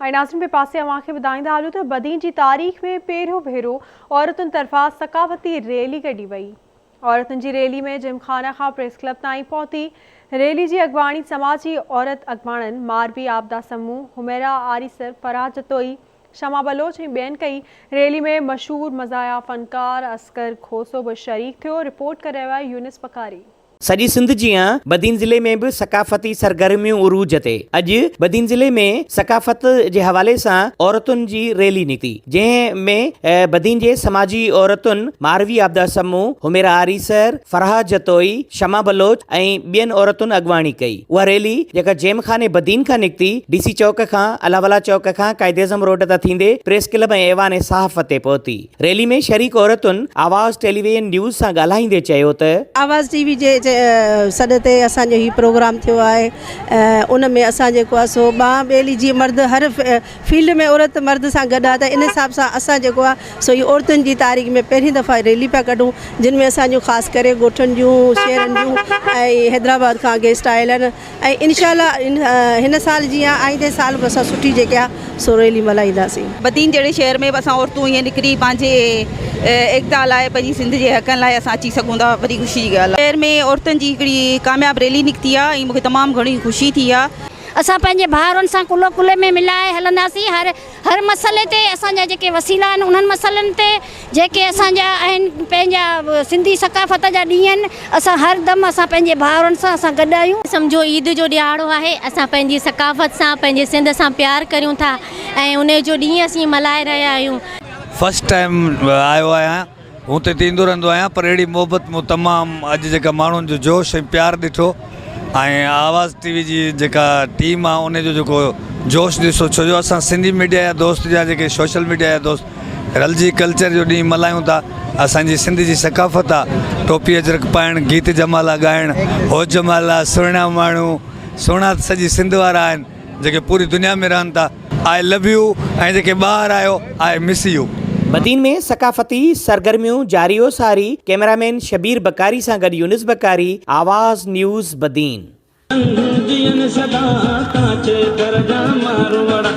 ۽ ناظرين ٻئي پاسي اوهان کي ٻڌائيندا هلون ته بدين جي تاريخ ۾ پهريون ڀيرو عورتن طرفان ثقافتي ريلي ڪڍي وئي. عورتن جي ريلي ۾ جيمخانه کان پريس ڪلب تائين پهتي. ريلي جي اڳواڻي سماجي عورت اڳواڻن ماروي عابده سمون، حميرا آريسر، فرحه جتوئي، شمع بلوچ ۽ ٻين ڪئي. ريلي ۾ مشهور مزاحيه فنڪار اصغر کوسو به شريڪ ٿيو. رپورٽ ڪري رهيو آهي يونس بخاري. سڄي سنڌ جيان بدين ضلعي ۾ به ثقافتي سرگرميون عروج تي، اڄ بدين ضلعي ۾ ثقافت جي حوالي سان عورتن جي ريلي نڪتي، جنهن ۾ بدين جي سماجي عورتن ماروي عابده سمون، حميرا آريسر، فرحه جتوئي، شمع بلوچ ۽ ٻين عورتن اڳواڻي ڪئي. اها ريلي جيڪا جيم خاني بدين کان نڪتي، ڊي سي چوڪ کان الله والا چوڪ کان قائداعظم روڊ تان ٿيندي پريس ڪلب ۽ ايوان صحافت تي پهتي. ريلي ۾ شريڪ عورتن آواز ٽيليويزن نيوز سان ڳالهائيندي چيو ته. آواز ٽي وي جي سڏ تي اسان جو هي پروگرام ٿيو آهي ان ۾ اسان جيڪو آهي سو ٻانهن ٻيلي جيئن مرد هر فيلڊ ۾ عورت مرد سان گڏ آهي ته ان حساب سان اسان جيڪو آهي سو هي عورتن جي تاريخ ۾ پهرين دفعا ريلي پيا ڪڍون جن ۾ اسان جون خاص ڪري ڳوٺن جون شهرن جون ۽ حيدرآباد کان گيسٽ آيل آهن ۽ انشاء الله هن سال جيان آئيندي سال به اسان سٺي جيڪي آ سو ريلي ملهائينداسين. بدين جهڙي شهر ۾ به اسان عورتون ائين نڪري پنهنجي ايڪتا لاء پنهنجي سنڌ جي حقن لاء اسان اچي سگهون ٿا وڏي خوشي جي ڳالهه آ. شهر ۾ عورتن جي هڪڙي ڪامياب ريلي نڪتي آ ۽ مونکي تمام گهڻي خوشي ٿي آ. اسان پنهنجي ڀائرن سان ڪلهو ڪلهي ۾ ملائي هلنداسين هر هر مسئلي تي اسان جا جيڪي وسيلا آهن انهن مسئلن تي جيڪي اسان جا آهن پنهنجا سنڌي ثقافت جا ڏينهن آهن اسان هر دم اسان پنهنجي ڀائرن سان اسان گڏ آهيون. سمجهو عيد جو ڏهاڙو آهي اسان پنهنجي ثقافت سان پنهنجي سنڌ سان پيار ڪريون ٿا ۽ انهي جو ڏينهن اسين ملهائي رهيا آهيون. فرسٽ ٽائيم آيو آهيان هون ته هتي ايندو رهندو آهيان پر اهڙي محبت مون تمام اڄ جيڪا ماڻهن جو جوش ۽ پيار ڏٺو ۽ آواز ٽي وي جي جيڪا ٽيم آهي ان جو جيڪو جوش ڏسو ڇو جو اسان سنڌي ميڊيا جا دوست يا جيڪي سوشل ميڊيا جا دوست رلجي ڪلچر جو ڏينهن ملهايون ٿا اسانجي سنڌ جي ثقافت آ ٽوپي اجرڪ پائڻ گيت جمالا ڳائڻ هو جمالا سهڻا ماڻهو سهڻا ته سڄي سنڌ وارا آهن جيڪي پوري دنيا ۾ رهن ٿا آء لو يو ۽ جيڪي ٻاهر آهيو آء مس يو. بدين ۾ ثقافتي سرگرميون جاري و ساري، ڪئميرا مين شبير بڪاري سان گڏ يونس بڪاري، آواز نيوز بدين. جيئن سدا ڪانچي در جا ماروئڙا.